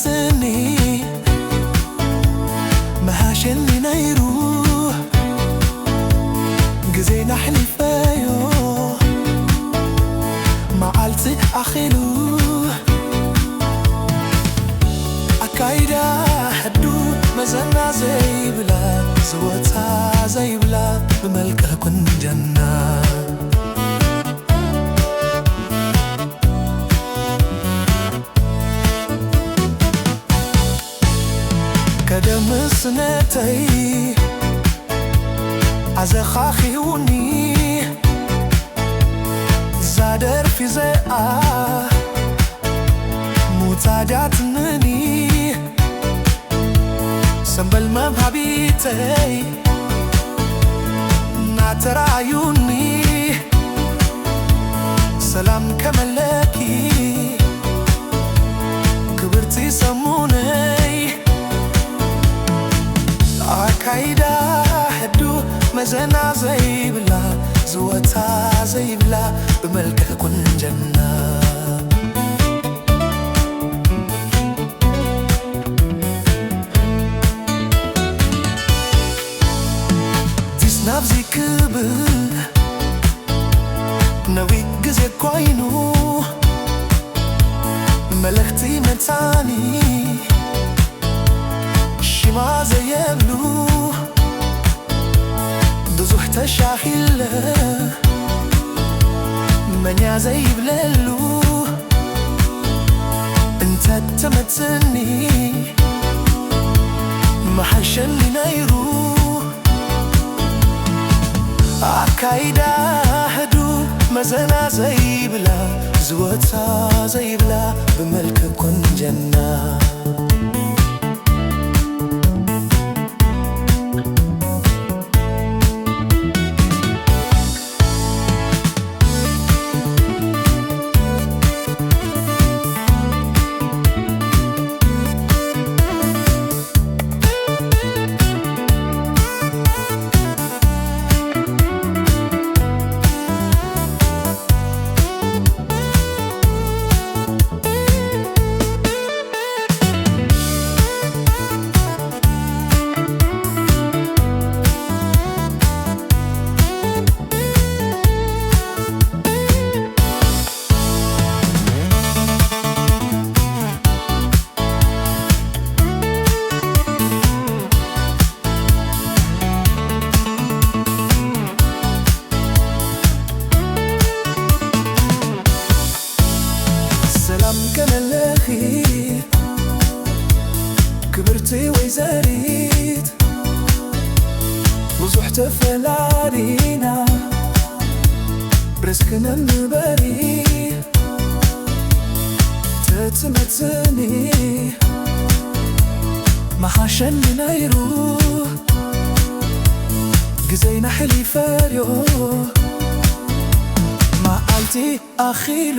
ስኒ መሃሸኒ ነይሩ ግዜና ኣሕሊፈዮ መዓልቲ ኣኺሉ ኣካይዳ ሕዱ መዘና ዘይብላ ዝወታ ዘይብላ ብመልክዕ ቁንጀና ከደምስ ነተይ ኣዘኻኺውኒ እዛ ደርፊ ዘኣ ሙታጃትንኒ ሰምበል መብሃቢተይ ናተራዩኒ ሰላም ከመለኪ ክብርቲ ሰሙነይ ኣካይዳ ሕዱ መዘና ዘይብላ ዝወታ ዘይብላ ብመልክዕ ቁንጀና ዲስ ናብዚ ክብል ነዊሕ ግዜ ኮይኑ መልእኽቲ መታኒ ሽማ ዘየብሉ ብዙሕ ተሻኺለ መኛ ዘይብለሉ እንተተመትኒ መሓሸኒ ነይሩ ኣካይዳ ሕዱ መዘና ዘይብላ ዝወታ ዘይብላ ብመልክ ቁንጀና ሰላም ከመለኺ ክብርቲ ወይዘሪት ብዙሕ ተፈላሊና ብረስክነ ንበሪ ተትመትኒ መሓሸኒ ነይሩ ግዜና ሕሊፈዮ መዓልቲ ኣኺሉ